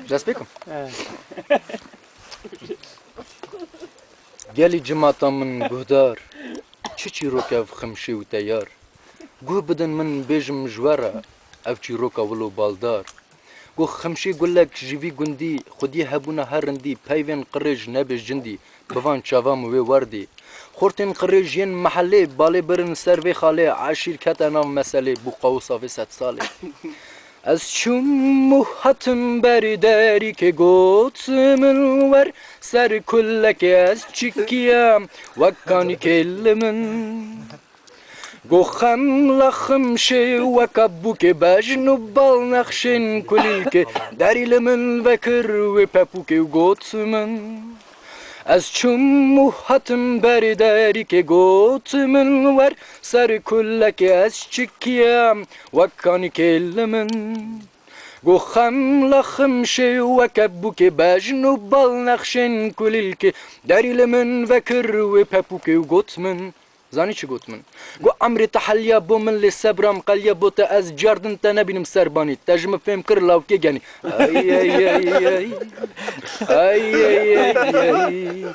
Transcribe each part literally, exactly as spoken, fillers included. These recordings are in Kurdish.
Dest pê kim? Gelî cimata min guhdar, çi çîrok ev ximşê û teyar. Guh bidin min bêjim ji we re, ev çîroka wilo baldar. Guh ximşê gulek ji vî gundî, xwediyê hebûna her rindî, peyvên qirêj nebêj cindî, bivan çava min wê werdî. Xortên qirêj yên mehelê, balê birin ser vê xalê, eşîr kete nav meselê, bû qawisa vê sedsalê. Ez çûm û hatim berî derîkê, got min wer ser kulekê ez çikiyem, wek kanîkê li min. Got xemla ximşê weka bûkê, bejn û bal nexşên kulîlkê, derî li min vekir wê pepûkê û got min. Ez çûm û hatim berî derîkê, got min wer ser kulekê ez çikiyem, wek kanîkê li min. Got xemla ximşê weke bûkê, bejn û bal nexşên kulîlkê, derî li min vekir wê pepûkê û got min. Zanî çi got min? Got emrê te heliya bo min lê sebra min qeliya bo te, ez cardin te nebînim serbanî, te ji min fêm kir lawkê genî. Ay, ay, ay, ay. Ay, ay, ay, ay.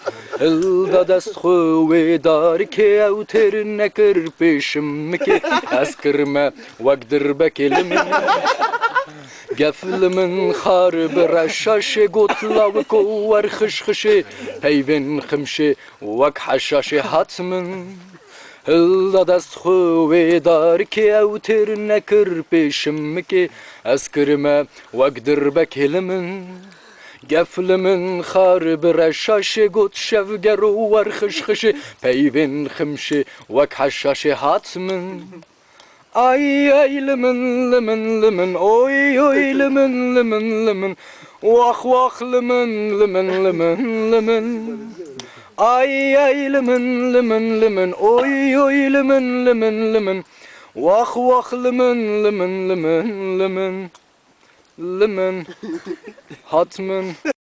Hilda dest xwe wê darikê, ew têr nekir pêşim mikê. Ez kirime wek dirbekê li min. Gef li min xar bi reşaşê, got lawiko wer xişxişê. Peyvên ximşê wek heşaşê hat min. Hilda dest xwe wê darikê, ew têr nekir pêşim mikê. Ez kirime wek dirbekê li min. Gef li min xar bi reşaşê, got şevgero wer xişxişê. Peyvên ximşê wek heşaşê hat min. Ay ay li min, li min, li min, oy oy li min, li min, li min. Wax wax li min, li min, li min, li min. Ay ay li min, li min, li min, oy oy li min, li min, li min. Wax wax li min, li min, li min, li min. Li min. Hat min.